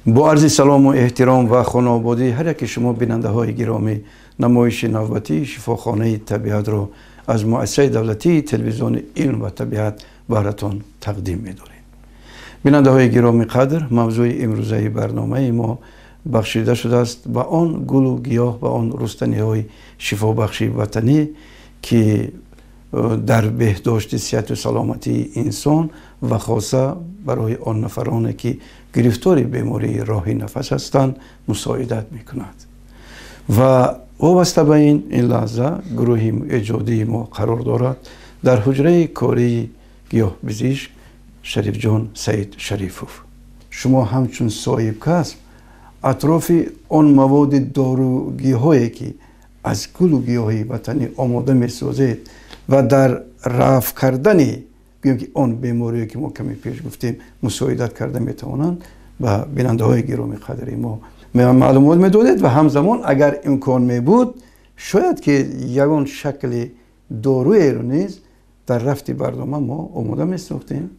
Бо арзи салому эҳтиром ва хонободии ҳар яки шумо, бинандаҳои гиромӣ, намоиши навбатии «Шифохонаи табиатро» аз муассисаи давлатии телевизиони «Илм ва табиат» баҳратон тақдим медорем. Бинандаҳои гиромӣ қадр, мавзӯи имрӯзаи барномаи мо бахшида шудааст ба он гулу гиёҳ, ба он рустаниҳои шифобахши ватанӣ, ки дар беҳдошти сиҳату саломатии инсон ва хоса барои он нафароне, ки гирифтори бемории роҳи нафас ҳастанд, мусоидат мекунад. Ва вобаста ба ин, ин лаҳза гурӯҳи эҷодии мо қарор дорад дар ҳуҷраи кории гиёҳбизишк Шарифҷон Саид Шарифов. Шумо ҳамчун соҳибкасб атрофи он маводи дорӯгиҳое, ки аз гулу гиёҳи ватанӣ омода месозед ва дар рафъ кардани, гӯем ки, он бемориё, ки мо каме пеш гуфтем, мусоидат карда метавонанд, ба бинандаҳои гиромӣ қадри мо маълумот медодед ва ҳамзамон, агар имкон мебуд, шояд ки ягон шакли доруеро низ дар рафти барнома мо омода месохтем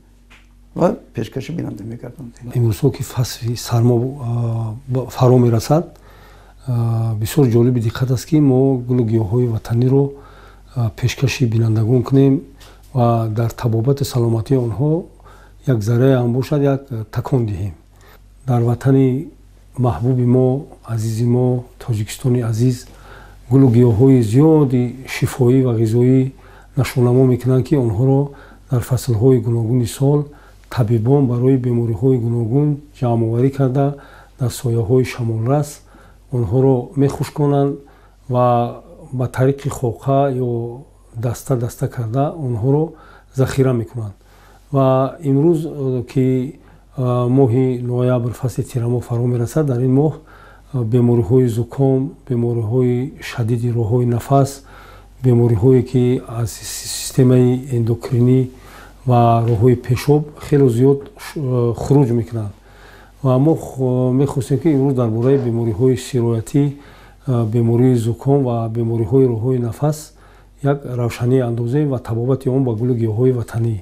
ва пешкаши бинанда мегардондем. Имрӯзҳо, ки фасли сармо фаро мерасад, бисёр ҷолиби диққат аст, ки мо гулу гиёҳҳои ватаниро пешкаши бинандагон кунем ва дар табобати саломатии онҳо як заррае ҳам бошад, як такон диҳем. Дар ватани маҳбуби мо, азизи мо, Тоҷикистони азиз, гулу гиёҳҳои зиёди шифоӣ ва ғизоӣ нашъунамо мекунанд, ки онҳоро дар фаслҳои гуногуни сол табибон барои бемориҳои гуногун ҷамъоварӣ карда, дар сояҳои шамолрас онҳоро мехушконанд ва ба тариқи хоқа ё даста даста карда онҳоро захира мекунанд. Ва имрӯз, ки моҳи ноябр, фасли тирамоҳ фаро мерасад, дар ин моҳ бемориҳои зуком, бемориҳои шадиди роҳҳои нафас, бемориҳое, ки аз системаи эндокринӣ ва роҳҳои пешоб хело зиёд хуруҷ мекунанд. Ва мо мехостем, ки имрӯз дар бораи бемориҳои сироятӣ, бемории зуком ва бемориҳои роҳҳои нафас як равшанӣ андозем ва табобати он ба гулу гиёҳҳои ватанӣ.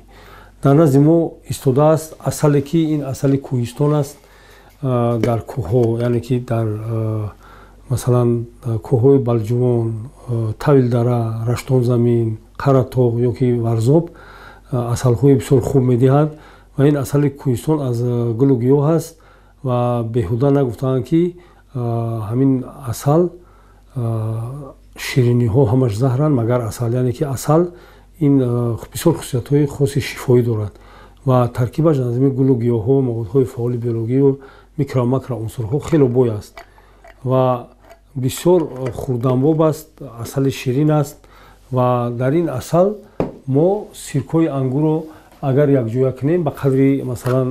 Дар назди мо истодааст асале, ки ин асали кӯҳистон аст. Дар кӯҳҳо, яъне ки дар, масалан, кӯҳҳои Балҷувон, Тавилдара, Раштонзамин, Қаратоғ ё ки Варзоб асалҳои бисёр хуб медиҳад. Ва ин асали кӯҳистон аз гулу гиёҳ аст ва беҳуда нагуфтаанд, ки ҳамин асал, шириниҳо ҳамаш заҳранд, магар асал. Яъне ки асал ин бисёр хусусиятҳои хоси шифоӣ дорад ва таркибаш аз ҳамин гулу гиёҳҳо, маводҳои фаъоли биологию микро, макроунсурҳо хело бой аст ва бисёр хурданбоб аст, асали ширин аст. Ва дар ин асал мо сиркои ангурро агар якҷоя кунем, ба қадри, масалан,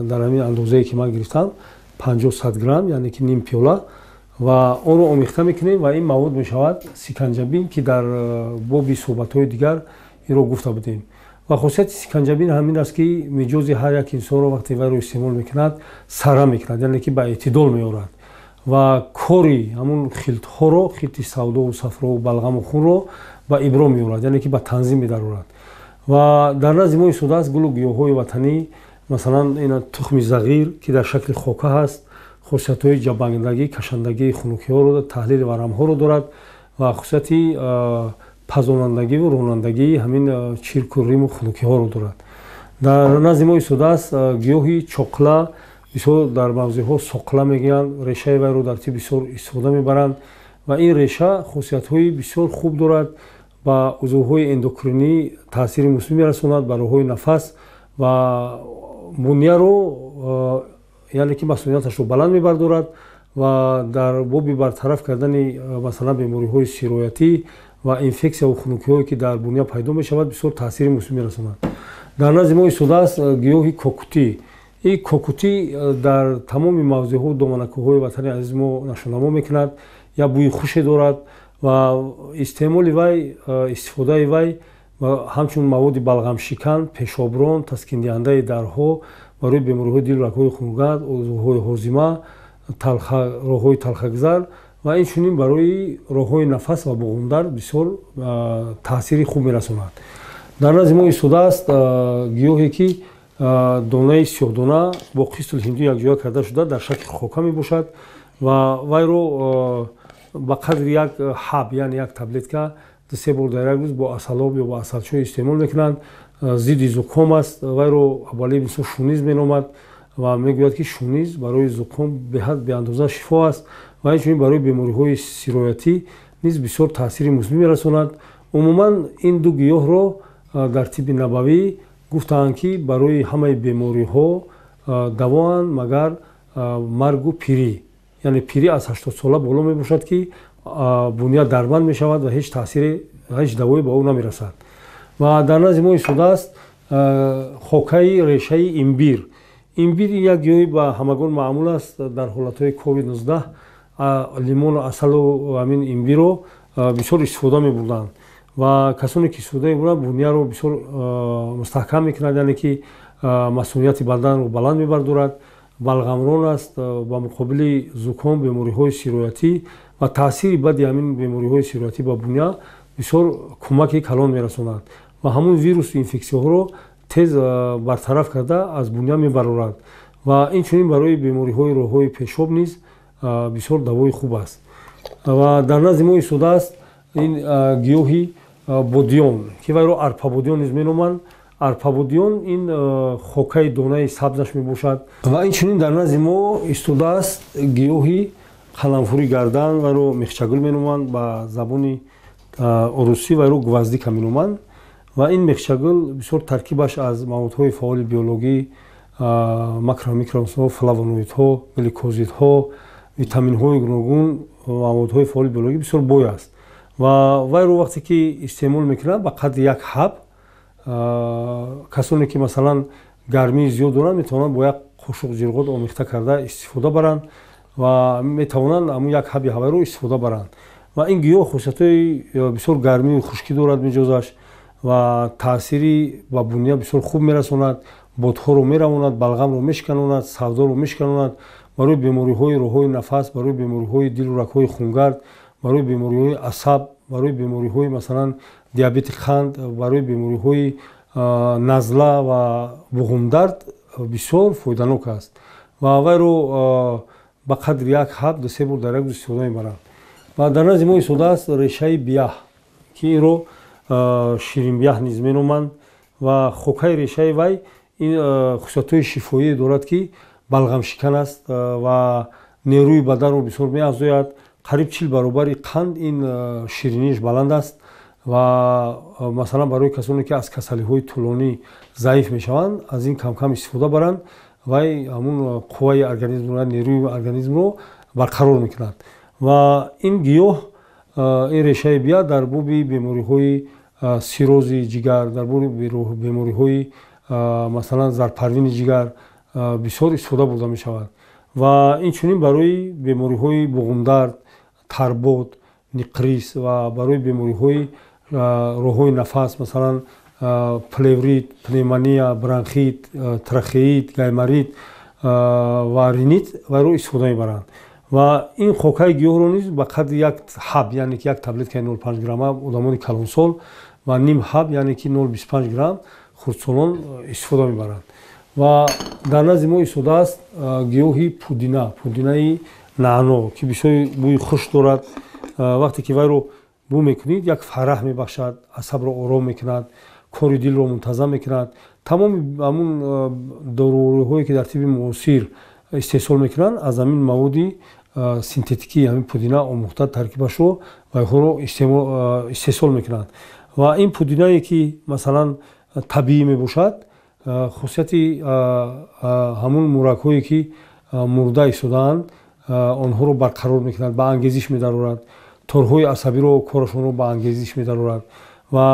дар ҳамин андозае, ки ман гирифтам, 50-100 грамм, яъне ки ним пиёла, ва онро омехта мекунем ва ин мавод мешавад сиканҷабин, ки дар боби суҳбатҳои дигар инро гуфта будем. Ва хусусияти сиканҷабин ҳамин аст, ки миҷози ҳар як инсонро, вақте вайро истеъмол мекунад, сара мекунад, яъне ки ба эътидол меорад ва кори ҳамун хилтҳоро, хилти савдову сафрову балғаму хунро ба ибро меорад, яъне ки ба танзим медарорад. Ва дар назди мо истодааст гулу гиёҳҳои ватанӣ. Масалан, ина тухми зағир, ки дар шакли хока ҳаст, хусусиятҳои ҷабангдагӣ, кашандагии хунукиҳоро, таҳлили варамҳоро дорад ва хусусияти пазонандагиву ронандагии ҳамин чирку риму хунукиҳоро дорад. Дар назди мо истодааст гиёҳи чоқла, бисёр дар мавзеъҳо соқла мегӯянд. Решаи вайро дар тиб бисёр истифода мебаранд ва ин реша хусусиятҳои бисёр хуб дорад, ба узвҳои эндокринӣ таъсири мусбӣ мерасонад, ба роҳҳои нафас ва бунияро, яъне ки масунияташро баланд мебардорад ва дар боби бартараф кардани, масалан, бемориҳои сироятӣ ва инфексияву хунукиҳое, ки дар буния пайдо мешавад, бисёр таъсири мусбӣ мерасонад. Дар назди мо истодааст гиёҳи кокутӣ. Ин кокутӣ дар тамоми мавзеъҳо, доманакӯҳҳои ватани азизи мо нашъунамо мекунад, як бӯи хуше дорад ва истеъмоли вай, истифодаи вай ҳамчун маводи балғамшикан, пешоброн, таскиндиҳандаи дарҳо, барои бемориҳои дилу рагҳои хунгард, узвҳои ҳозима, роҳҳои талхагзар ва инчунин барои роҳҳои нафас ва буғумдард бисёр таъсири хуб мерасонад. Дар назди мо истодааст гиёҳе, ки донаи сиёҳдона бо қистул ҳиндӣ якҷоя карда шуда дар шакли хока мебошад ва вайро ба қадри як ҳаб, яъне як таблетка 2-3 бор дар як рӯз бо асалоб ё бо асалчой истеъмол мекунанд. Зидди зуком аст. Вайро Абуалӣ ибни Сино шуниз меномад ва мегӯяд, ки шуниз барои зуком беҳад беандоза шифо аст ва инчунин барои бемориҳои сироятӣ низ бисёр таъсири мусбӣ мерасонад. Умуман ин ду гиёҳро дар тибби набавӣ гуфтаанд, ки барои ҳамаи бемориҳо давоанд, магар маргу пирӣ, яъне пирӣ аз 80 сола боло мебошад, ки буня дарманд мешавад ва ҳеҷ таъсире, ҳеҷ давое ба ӯ намерасад. Ва дар назди мо истодааст хокаи решаи имбир. Имбир як гиёҳи ба ҳамагон маъмул аст. Дар ҳолатҳои COVID-19 лимону асалу ҳамин имбирро бисёр истифода мебурданд ва касоне ки истифода мебурданд, буняро бисёр мустаҳкам мекунад, яъне ки масунияти баданро баланд мебардорад. Балғамрон аст, ба муқобили зуком, бемориҳои сироятӣ ва таъсири бади ҳамин бемориҳои сироятӣ ба буня бисёр кӯмаки калон мерасонад ва ҳамун вирусу инфексияҳоро тез бартараф карда аз буня мебарорад. Ва инчунин барои бемориҳои роҳҳои пешоб низ бисёр давои хуб аст. Ва дар назди мо истодааст ин гиёҳи бодиён, ки вайро арпабодиён низ меноманд. Арпабодиён ин хокаи донаи сабзаш мебошад. Ва инчунин дар назди мо истодааст гиёҳи қаламфури гардан, вайро мехчагул меноманд, ба забони урусӣ вайро гвоздика меноманд. Ва ин мехчагул бисёр таркибаш аз маводҳои фаъоли биологӣ, макро микроунсурҳо, флавоноидҳо, гликозидҳо, витаминҳои гуногун, маводҳои фаъоли биологӣ бисёр бой аст. Ва вайро вақте ки истеъмол мекунанд ба қадри як ҳаб, касоне ки масалан гармии зиёд доранд, метавонанд бо як қошуқ ҷирғот омехта карда истифода баранд ва метавонанд ҳамун як ҳаби ҳавайро истифода баранд. Ва ин гиёҳ хусусиятҳои бисёр гармию хушкӣ дорад миҷозаш ва таъсири ба буня бисёр хуб мерасонад, бодҳоро меравонад, балғамро мешиканонад, савдоро мешиканонад. Барои бемориҳои роҳҳои нафас, барои бемориҳои дилу рагҳои хунгард, барои бемориҳои асаб, барои бемориҳои масалан диабети қанд, барои бемориҳои назла ва буғумдард бисёр фоиданок аст. Ва вайро ба қадри як ҳаб 2-3 бор дар як рӯз истифода мебаранд. Ва дар назди мо истодааст решаи бияҳ, ки инро ширинбияҳ низ меноманд ва хокаи решаи вай ин хусусиятҳои шифоие дорад, ки балғамшикан аст ва нерӯи баданро бисёр меафзояд. Қариб 40 баробари қанд ин шириниш баланд аст ва масалан барои касоне ки аз касалиҳои тӯлонӣ заиф мешаванд, аз ин камкам истифода баранд, вай ҳамун қувваи организмро, нерӯи организмро барқарор мекунад. Ва ин гиёҳ, ин решаи бия дар боби бемориҳои сирози ҷигар, дар боби бемориҳои масалан зарпарвини ҷигар бисёр истифода бурда мешавад. Ва инчунин барои бемориҳои буғумдард, тарбод, ниқрис ва барои бемориҳои роҳҳои нафас, масалан плеврит, пневмония, бронхит, трахеит, гайморит ва ринит вайро истифода мебаранд. Ва ин хокаи гиёҳро низ ба қадри як ҳаб, яъне ки як таблеткаи 0,5 грамма одамони калонсол ва ним ҳаб, яъне ки 0,25 грамм хурдсолон истифода мебаранд. Ва дар назди мо истодааст гиёҳи пудина, пудинаи наъно, ки бисёр бӯи хуш дорад. Вақте ки вайро бӯ мекунед, як фараҳ мебахшад, асабро ором мекунад, кори дилро мунтазам мекунад. Тамоми ҳамун дорувориҳое ки дар тибби муосир истеҳсол мекунанд, аз ҳамин маводи синтетикии ҳамин пудина омӯхта таркибашро вайҳоро истеҳсол мекунанд. Ва ин пудинае ки масалан табиӣ мебошад, хусусияти ҳамун муракҳое ки мурда истодаанд, онҳоро барқарор мекунад, ба ангезиш медарорад, торҳои асабиро корашонро ба ангезиш медарорад ва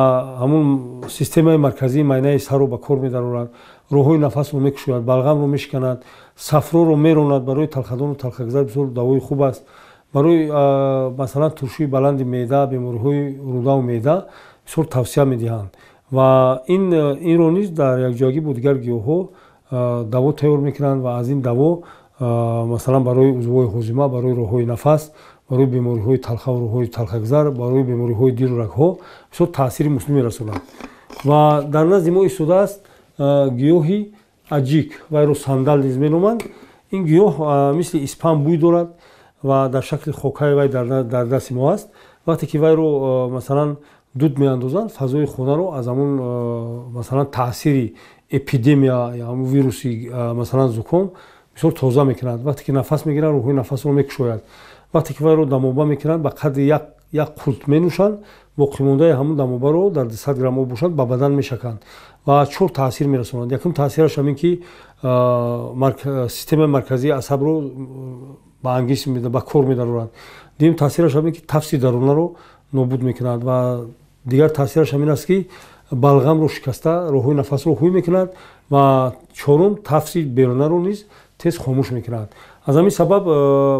ҳамун системаи марказии майнаи сарро ба кор медарорад, роҳҳои нафасро мекушояд, балғамро мешиканад, сафроро меронад. Барои талхадону талхагзар бисёр давои хуб аст. Барои масалан туршии баланди меъда, бемориҳои рӯдаву меъда бисёр тавсия медиҳанд. Ва инро низ дар якҷоягӣ бо дигар гиёҳҳо даво тайёр мекунанд ва аз ин даво масалан барои узвҳои ҳозима, барои роҳҳои нафас, барои бемориҳои талхаву роҳҳои талхагзар, барои бемориҳои дилу рагҳо бисёр таъсири мусбӣ мерасонад. Ва дар назди мо истодааст гиёҳи аҷик, вайро сандал низ меноманд. Ин гиёҳ мисли испан бӯй дорад ва дар шакли хокаи вай дар дасти мо аст. Вақте ки вайро масалан дуд меандозанд, фазои хонаро аз ҳамун масалан таъсири эпидемия, ҳамун вируси масалан зуком бисёр тоза мекунад. Вақте ки нафас мегиранд, рӯҳои нафасро мекушояд. Вақте ки вайро дамоба мекунанд, ба қадри як қулт менӯшанд, боқимондаи ҳамун дамобаро дар 200 грамм об бошад, ба бадан мешаканд ва чор таъсир мерасонанд. Якум таъсираш ҳамин ки системаи марказии асабро ба ангис ба кор медарорад. Дуюм таъсираш ҳамин ки тафси дарунаро нобуд мекунад ва дигар таъсираш ҳамин аст ки балғамро шикаста роҳҳои нафасро ҳуй мекунад ва чорум тафси берунаро низ тез хомӯш мекунад. Аз ҳамин сабаб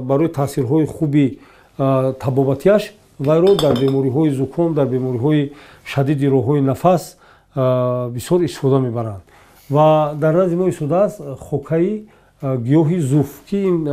барои таъсирҳои хуби табобатиаш вайро дар бемориҳои зуком, дар бемориҳои шадиди роҳҳои нафас бисёр истифода мебаранд. Ва дар назди мо истодааст хокаи гиёҳи зуф, ки ин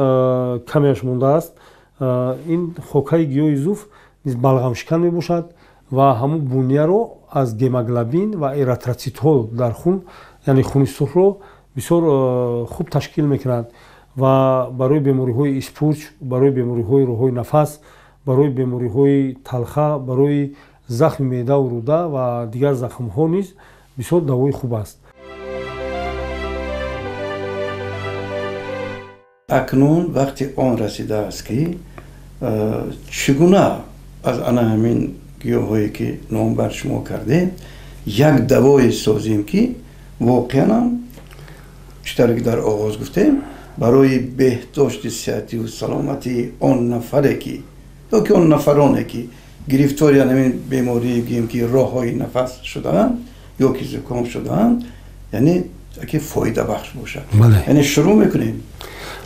камеаш мондааст. Ин хокаи гиёҳи зуф низ балғамшикан мебошад ва ҳамун бунияро аз гемоглобин ва эритротситҳо дар хун, яъне хуни сурхро бисёр хуб ташкил мекунад ва барои бемориҳои испурч, барои бемориҳои роҳҳои нафас, барои бемориҳои талха, барои захми меъдаву рӯда ва дигар захмҳо низ бисёр давои хуб аст. Акнун вақти он расидааст ки чӣ гуна аз ана ҳамин гиёҳҳое ки ном бар шумо кардем як давое созем ки воқеан ҳам чӣ тавре ки дар оғоз гуфтем барои беҳдошти сиҳативу саломатии он нафаре ки ё ки он нафароне ки гирифтори ҳамин бемории гӯем ки роҳҳои нафас шудаанд ё ки зуком шудаанд, яъне ки фоидабахш бошад. Яъне шурӯъ мекунем.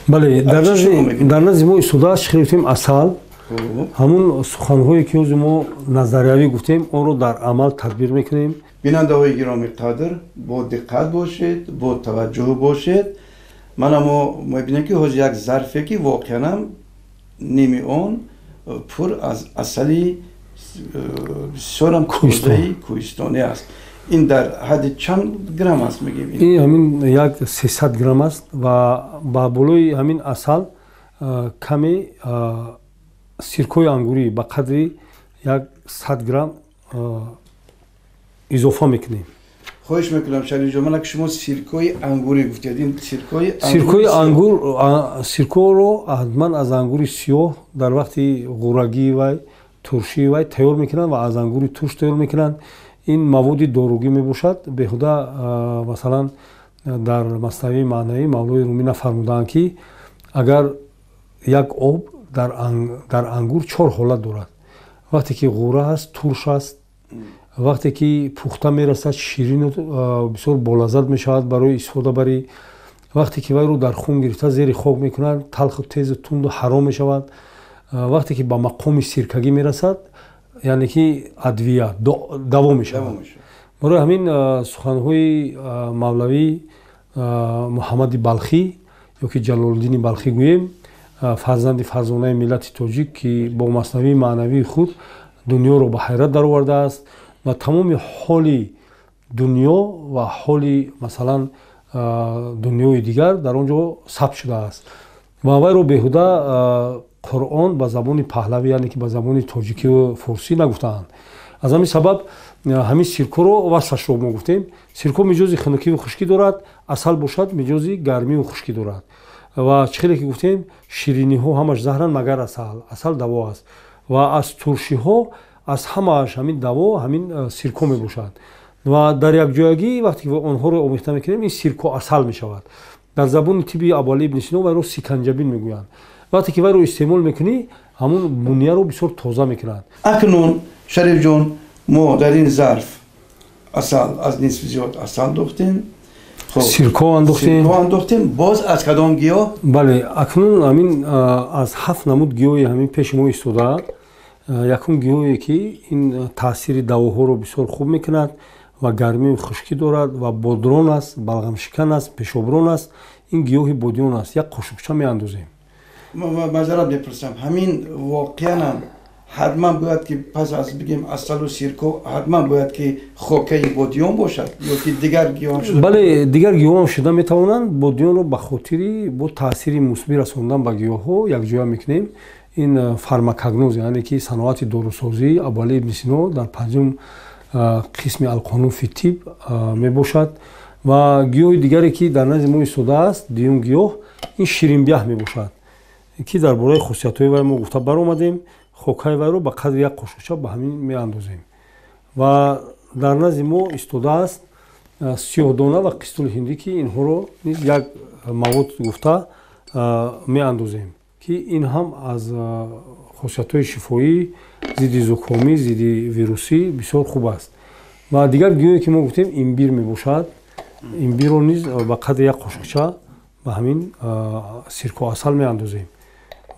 Бале, дар назди мо истодааст чӣ гуфтем асал. Ҳамун суханҳое ки ҳозир мо назариявӣ гуфтем, онро дар амал татбиқ мекунем. Бинандаҳои гиромӣ қадр, бо диққат бошед, бо таваҷҷӯҳ бошед. Мана мо мебинем ки ҳозир як зарфе ки воқеан ҳам ними он пур аз асали бисёрам тозаи кӯҳистонӣ аст. Ин дар ҳадди чанд грамм аст мегӯем? Ин ҳамин як 300 грамм аст ва ба болои ҳамин асал каме сиркои ангурӣ ба қадри як 100 грамм изофа мекунем. Хоҳиш мекунам Шарифҷон, мана ки шумо сиркои ангурӣ гуфтед, ин сиркои ангур, сиркоро ҳатман аз ангури сиёҳ дар вақти ғӯрагии вай, туршии вай тайёр мекунанд ва аз ангури турш тайёр мекунанд. Ин маводи доругӣ мебошад. Беҳуда масалан дар маснавии маънавӣ Мавлои Румӣ нафармудаанд ки агар як об дар ангур чор ҳолат дорад. Вақте ки ғӯра аст, турш аст, вақте ки пухта мерасад, ширину бисёр болаззат мешавад барои истифодабарӣ, вақте ки вайро дар хун гирифта зери хок мекунанд, талху тезу тунду ҳаром мешавад, вақте ки ба мақоми сиркагӣ мерасад, яъне ки адвия даво мешавад. Барои ҳамин суханҳои мавлавӣ Муҳаммади Балхӣ ё ки Ҷалолиддини Балхӣ гӯем, фарзанди фарзонаи миллати тоҷик ки бо маснавии маънавии худ дунёро ба ҳайрат даровардааст ва тамоми ҳоли дунё ва ҳоли масалан дунёи дигар дар он ҷо сабт шудааст ва вайро беҳуда Қуръон ба забони паҳлавӣ, яъне ки ба забони тоҷикиву форсӣ нагуфтаанд. Аз ҳамин сабаб ҳамин сиркоро васфашро мо гуфтем. Сирко миҷози хунукиву хушкӣ дорад, асал бошад миҷози гармиву хушкӣ дорад. Ва чӣ хеле ки гуфтем, шириниҳо ҳамаш заҳранд, магар асал. Асал даво аст ва аз туршиҳо аз ҳамааш ҳамин даво ҳамин сирко мебошад. Ва дар якҷоягӣ вақте ки онҳоро омехта мекунем, ин сирко асал мешавад. Дар забони тибби Абуалӣ ибни Сино вайро сиканҷабин мегӯянд. Вақте ки вайро истеъмол мекунӣ, ҳамун бунияро бисёр тоза мекунад. Акнун Шарифҷон, мо дар ин зарф асал аз нисф зиёд асал дохтем, сирко андохтем. Боз аз кадом гиёҳ? Бале, акнун ҳамин аз 7 намуд гиёҳи ҳамин пеши мо истода. Якум гиёҳе ки ин таъсири давоҳоро бисёр хуб мекунад ва гармию хушкӣ дорад ва бодрон аст, балғамшикан аст, пешоброн аст, ин гиёҳи бодиён аст. Як қошуқча меандозем. Мазарат мепурсам, ҳамин воқеанам Ҳатман бояд ки пас аз бигем асалу сирко ҳатман бояд ки хокаи бодиён бошад ё ки дигар гиёҳ шуда? Бале, дигар гиёҳам шуда метавонанд. Бодиёнро ба хотири бо таъсири мусбӣ расондан ба гиёҳҳо якҷоя мекунем. Ин фармакогноз, яъне ки саноати дорусозӣ Абуалӣ ибни Сино дар панҷум қисми Алқонун фи тиб мебошад. Ва гиёҳи дигаре ки дар назди мо истодааст, дуюм гиёҳ, ин ширинбияҳ мебошад, ки дар бораи хусусиятҳои вай мо гуфта баромадем. Хокаи вайро ба қадри як қошуқча ба ҳамин меандозем. Ва дар назди мо истодааст сиёҳдона ва қистули ҳиндӣ, ки инҳоро низ як мавод гуфта меандозем, ки ин ҳам аз хосиятҳои шифоӣ, зидди зукомӣ, зидди вирусӣ бисёр хуб аст. Ва дигар гиёҳе ки мо гуфтем, имбир мебошад. Имбирро низ ба қадри як қошуқча ба ҳамин сирко асал меандозем.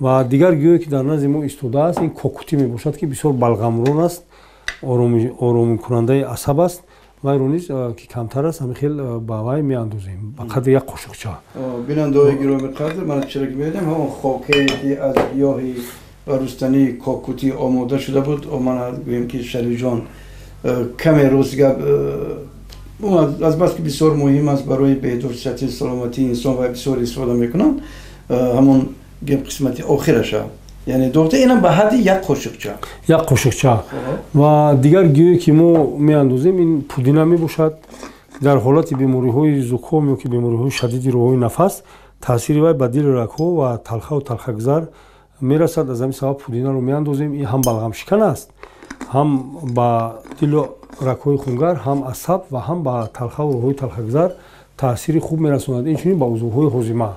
Ва дигар гиёҳе ки дар назди мо истодааст, ин кокутӣ мебошад, ки бисёр балғамрон аст, оромкунандаи асаб аст. Вайро низ, ки камтар аст, ҳамин хел ба вай меандозем ба қадри як қошуқча. Бинандаҳои гиромӣ қадр, ман чиро ки мебинем, ҳамон хокае ки аз гиёҳи рустании кокутӣ омода шуда буд, ман гӯем ки Шарифҷон каме рост гап, азбаски бисёр муҳим аст барои беҳдошти саломатии инсон ва бисёр истифода мекунанд, ҳамон қисмати охираша, яъне дохта, инам ба ҳадди як қошуқча. Як қошуқча. Ва дигар гиёҳе ки мо меандозем, ин пудина мебошад. Дар ҳолати бемориҳои зуком ё ки бемориҳои шадиди роҳҳои нафас таъсири вай ба дилу рагҳо ва талхаву талхагузар мерасад. Аз ҳамин сабаб пудинаро меандозем. Ин ҳам балғамшикан аст, ҳам ба дилу рагҳои хунгар, ҳам асаб ва ҳам ба талхаву роҳҳои талхагузар таъсири хуб мерасонад, инчунин ба узвҳои ҳозима.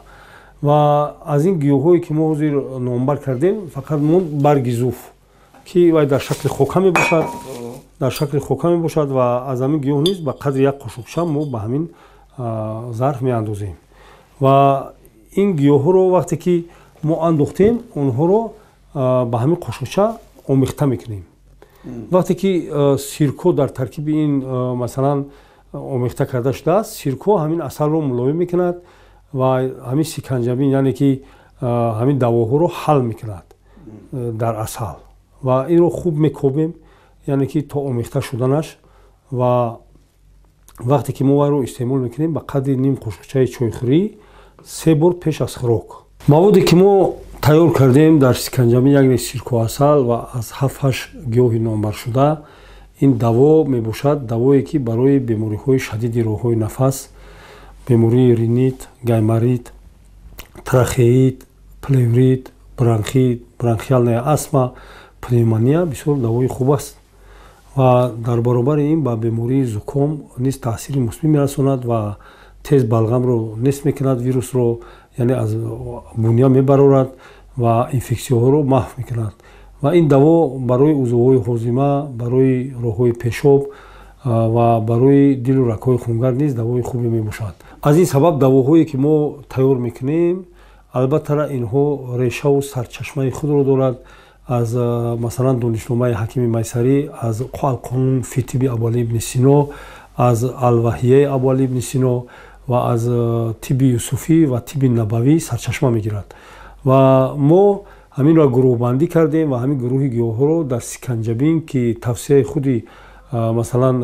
Ва аз ин гиёҳҳое ки мо ҳозир номбар кардем, фақат монд барги зуф, ки вай дар шакли хока мебошад, дар шакли хока мебошад. Ва аз ҳамин гиёҳ низ ба қадри як қошуқча мо ба ҳамин зарф меандозем. Ва ин гиёҳҳоро вақте ки мо андохтем, онҳоро ба ҳамин қошуқча омехта мекунем. Вақте ки сирко дар таркиби ин, масалан, омехта карда шудааст, сирко ҳамин асалро мулоим мекунад ва ҳамин сиканҷабин, яъне ки ҳамин давоҳоро ҳал мекунад дар асал. Ва инро хуб мекобем, яъне ки то омехта шуданаш. Ва вақте ки мо вайро истеъмол мекунем, ба қадри ним қошуқчаи чойхӯрӣ 3 бор пеш аз хӯрок. Маводе ки мо тайёр кардем дар сиканҷабин, яъне сиркоасал ва аз 7-8 гиёҳи номбаршуда, ин даво мебошад, давое ки барои бемориҳои шадиди роҳҳои нафас, бемории ринит, гайморит, трахеит, плеврит, бронхит, бронхиальная астма, пневмония бисёр давои хуб аст. Ва дар баробари ин ба бемории зуком низ таъсири мусбӣ мерасонад ва тез балғамро нест мекунад, вирусро, яъне аз буня мебарорад ва инфексияҳоро маҳв мекунад. Ва ин даво барои узвҳои ҳозима, барои роҳҳои пешоб ва барои дилу рагҳои хунгар низ давои хубе мебошад. Аз ин сабаб давоҳое ки мо тайёр мекунем, албатта инҳо решаву сарчашмаи худро дорад аз, масалан, донишномаи ҳакими Майсарӣ, аз Алқонун фи тиби Абуалӣ ибни Сино, аз Алваҳияи Абуалӣ ибни Сино ва аз тибби Юсуфӣ ва тибби Набавӣ сарчашма мегирад. Ва мо ҳаминро гурӯҳбандӣ кардем ва ҳамин гурӯҳи гиёҳҳоро дар сиканҷабин, ки тавсияи худи, масалан,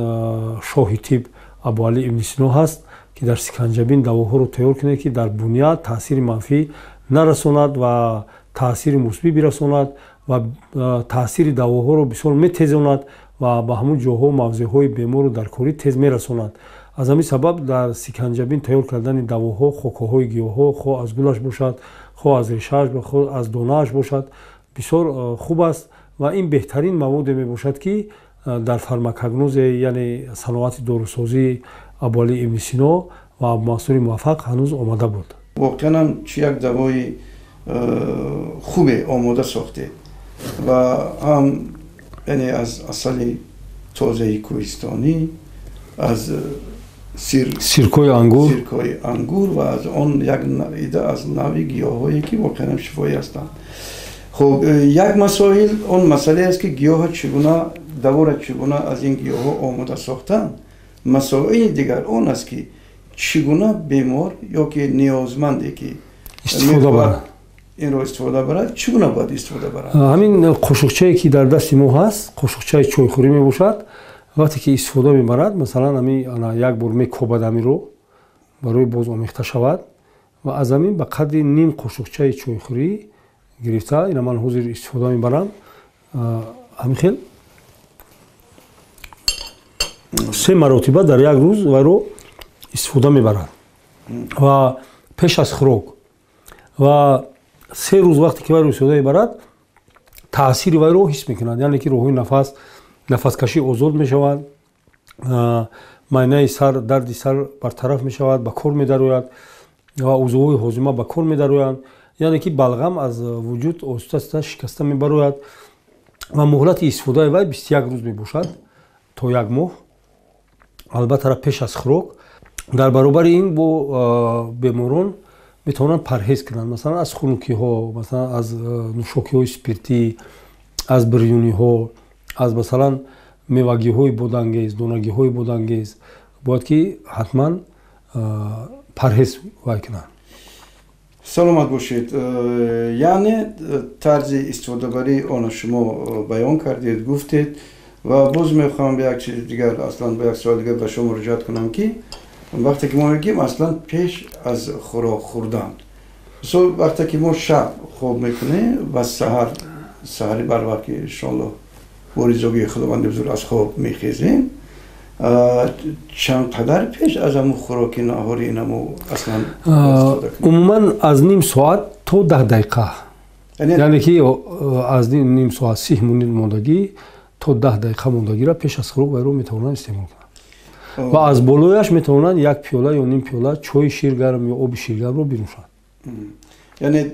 шоҳи тиб Абуалӣ ибни Сино ҳаст, ки дар сиканҷабин давоҳоро тайёр кунед, ки дар буня таъсири манфӣ нарасонад ва таъсири мусбӣ бирасонад ва таъсири давоҳоро бисёр метезонад ва ба ҳамун ҷоҳо, мавзеъҳои бемору даркорӣ тез мерасонад. Аз ҳамин сабаб дар сиканҷабин тайёр кардани давоҳо, хокаҳои гиёҳҳо, хоҳ аз гулаш бошад, хоҳ аз решааш, хоҳ аз донааш бошад, бисёр хуб аст. Ва ин беҳтарин маводе мебошад, ки дар фармакогнозе, яъне саноати дорусозии Абуалӣ ибни Сино ва Абумансури Муваффақ ҳанӯз омада буд. Воқеан ҳам чи як давои хубе омода сохтед ва ҳам, яъне аз асали тозаи кӯҳистонӣ, аз сиркои ангур, сиркои ангур ва аз он як ида аз нави гиёҳҳое ки воқеан ҳам шифоӣ ҳастанд. Хуб, як масоил он масъалае аст, ки гиёҳа чӣ гуна, давора чӣ гуна аз ин гиёҳҳо омода сохтанд. Масоили дигар он аст, ки чӣ гуна бемор ё ки ниёзманде ки истифода барад. инро истифода барад, чӣ гуна бояд истифода барад? Ҳамин қошуқчае, ки дар дасти мо ҳаст, қошуқчаи чойхӯрӣ мебошад. Вақте ки истифода мебарад, масалан, ҳамин як бор мекобад ҳаминро барои боз омехта шавад ва аз ҳамин ба қадри ним қошуқчаи чойхӯрӣ гирифта, ина ман ҳозир истифода мебарам, ҳамин хел 3 маротиба дар як рӯз вайро истифода мебарад ва пеш аз хӯрок. Ва 3 рӯз вақте ки вайро истифода мебарад, таъсири вайро ҳис мекунад, яъне ки роҳҳои нафас, нафаскашӣ озод мешавад, майнаи сар, дарди сар бартараф мешавад, ба кор медарояд ва узвҳои ҳозима ба кор медароянд, яъне ки балғам аз вуҷуд оҳиста оҳиста шикаста мебарояд ва муҳлати истифодаи вай 21 рӯз мебошад то 1 моҳ, албатта пеш аз хӯрок. Дар баробари ин бо беморон метавонанд парҳез кунанд, масалан аз хунукиҳо, масалан аз нӯшокиҳои спиртӣ, аз бирёниҳо, аз масалан мевагиҳои бодангез, донагиҳои бодангез бояд ки ҳатман парҳез вай кунанд. Саломат бошед. Яъне тарзи истифодабарии онро шумо баён кардед, гуфтед ва боз мехоҳам ба як чизи дигар, аслан ба як суоли дигар ба шумо муроҷиат кунам, ки вақте ки мо мегӯем аслан пеш аз хӯрок хӯрдан, мисол вақте ки мо шаб хоб мекунем ва саҳари барвақт ки иншоаллоҳ бо ризогии Худованди бузург аз хоб мехезем, чанд қадар пеш аз ҳамун хӯроки наҳори инаму аслан? Умуман аз ним соат то 10 дақиқа, яъне ки аз ним соат 30 минут мондагӣ то 10 дақиқа мондагиро пеш аз хӯрок вайро метавонанд истеъмол кунанд ва аз болояш метавонанд як пиёла ё ним пиёла чойи ширгарм ё оби ширгармро бинӯшанд. Яъне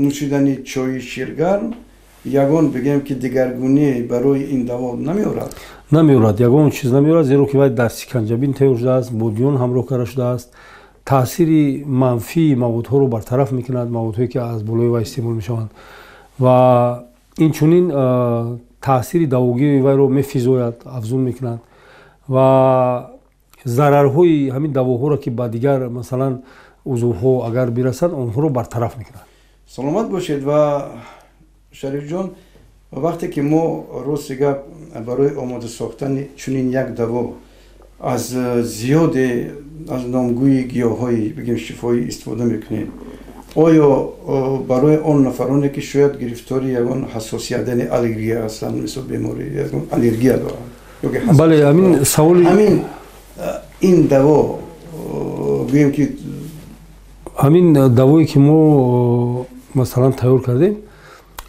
нӯшидани чойи ширгарм ягон бигем ки дигаргунӣ барои ин даво намеорад? Намеорад, ягон чиз намеорад, зеро ки вай дар сиканҷабин тайёр шудааст, бодиён ҳамроҳ карда шудааст, таъсири манфии маводҳоро бартараф мекунад, маводҳое ки аз болои вай истеъмол мешаванд ва инчунин таъсири давогии вайро мефизояд, афзун мекунад ва зарарҳои ҳамин давоҳоро ки ба дигар масалан узвҳо агар бирасанд, онҳоро бартараф мекунад. Саломат бошед. Ва Шарифҷон, вақте ки мо рости гап барои омода сохтани чунин як даво аз зиёде аз номгӯи гиёҳҳои бигем шифоӣ истифода мекунем, оё барои он нафароне ки шояд гирифтори ягон ҳассосият, яъне аллергия ҳастанд, мисол беморӣ ягон аллергия доранд? Бале, ҳамин саволи ҳамин ин даво гӯем ки ҳамин давое ки мо масалан тайёр кардем,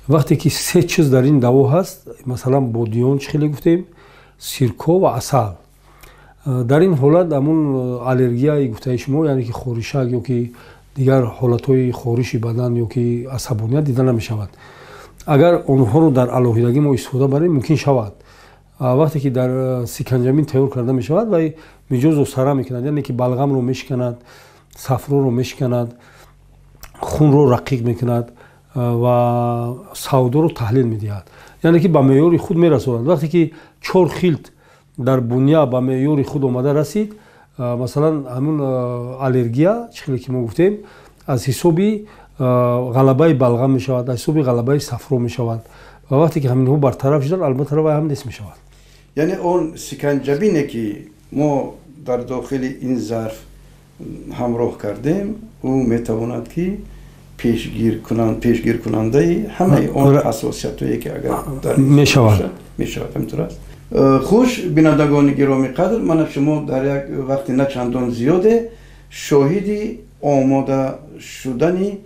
вақте ки 3 чиз дар ин даво ҳаст, масалан бодиён чӣ хеле гуфтем, сирко ва асал. Дар ин ҳолат ҳамун аллергияи гуфтаи шумо, яъне ки хоришак ё ки дигар ҳолатҳои хориши бадан ё ки асабоният дида намешавад. Агар онҳоро дар алоҳидагӣ мо истифода барем, мумкин шавад. Вақте ки дар сиканҷабин тайёр карда мешавад, вай миҷозро сара мекунад, яъне ки балғамро мешиканад, сафроро мешиканад, хунро рақиқ мекунад ва савдоро таҳлил медиҳад, яъне ки ба меъёри худ мерасонад. Вақте ки 4 хилт дар буня ба меъёри худ омада расид, масалан ҳамун аллергия чӣ хеле ки мо гуфтем, аз ҳисоби ғалабаи балғам мешавад, аз ҳисоби ғалабаи сафро мешавад ва вақте ки ҳаминҳо бартараф шуданд, албатта вай ҳам нест мешавад. Яъне он сиканҷабине ки мо дар дохили ин зарф ҳамроҳ кардем, ӯ метавонад ки пешгиркунандаи ҳамаи он ҳассосиятҳое ки агар мешавад, мешавад, ҳаминтур аст. Хуш, бинандагони гиромӣ қадр, мана шумо дар як вақти на чандон зиёде шоҳиди омода шудани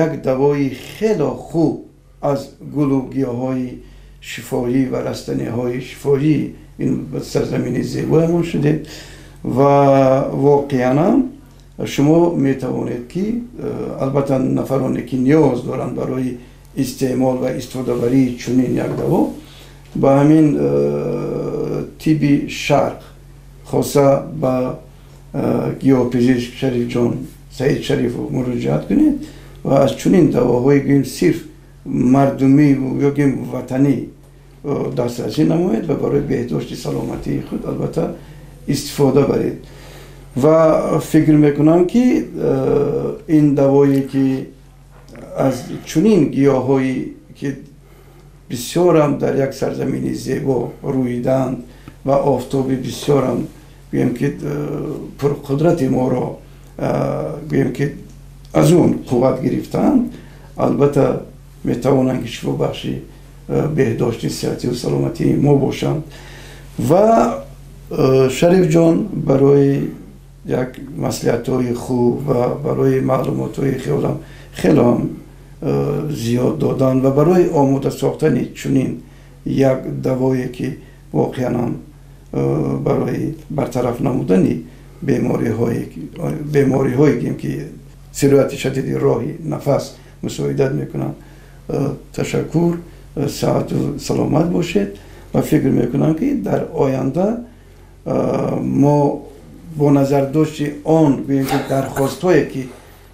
як давои хело хуб аз гулу гиёҳҳои шифоӣ ва растаниҳои шифоӣ ин сарзамини зебоямон шудед ва воқеан шумо метавонед ки албатта нафароне ки ниёз доранд барои истеъмол ва истифодабарии чунин як даво ба ҳамин тибби шарқ, хоса ба гиёҳпизишк Шарифҷон Саид Шарифов муроҷиат кунед ва аз чунин давоҳои гӯем сирф мардумӣ ё гӯем ватанӣ дастрасӣ намоед ва барои беҳдошти саломатии худ албатта истифода баред. Ва фикр мекунам ки ин давое ки Аз чунин гиёҳҳое ки бисёрам дар як сарзамини зебо рӯиданд ва офтоби бисёрам гӯем ки пурқудрати моро гӯем ки аз он қувват гирифтаанд, албатта метавонанд ки шифобахши беҳдошти сиҳатию саломатии мо бошанд. Ва Шарифҷон барои як маслиҳатҳои хуб ва барои маълумотҳои хелам хеле ҳам зиёд додан ва барои омода сохтани чунин як давое ки воқеан ҳам барои бартараф намудани бемориҳое ки сирояти шадиди роҳи нафас мусоидат мекунанд, ташаккур. Саҳату саломат бошед ва фикр мекунам ки дар оянда мо бо назардошти он гӯем ки дархостҳое ки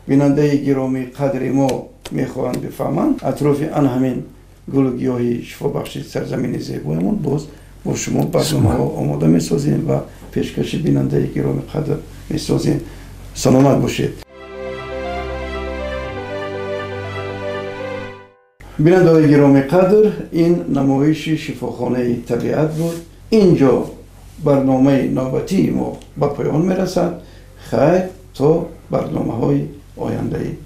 бинандаи гиромии қадри мо мехоҳанд бифаҳманд, атрофи ан ҳамин гулу гиёҳи шифобахши сарзамини зебоямон боз бо шумо барномаҳо омода месозем ва пешкаши бинандаи гиромии қадр месозем. Саломат бошед. Бинандаҳои гиромии қадр, ин намоиши шифохонаи табиат буд. Инҷо барномаи навбатии мо ба поён мерасад. Хайр, то барномаҳои ояндаи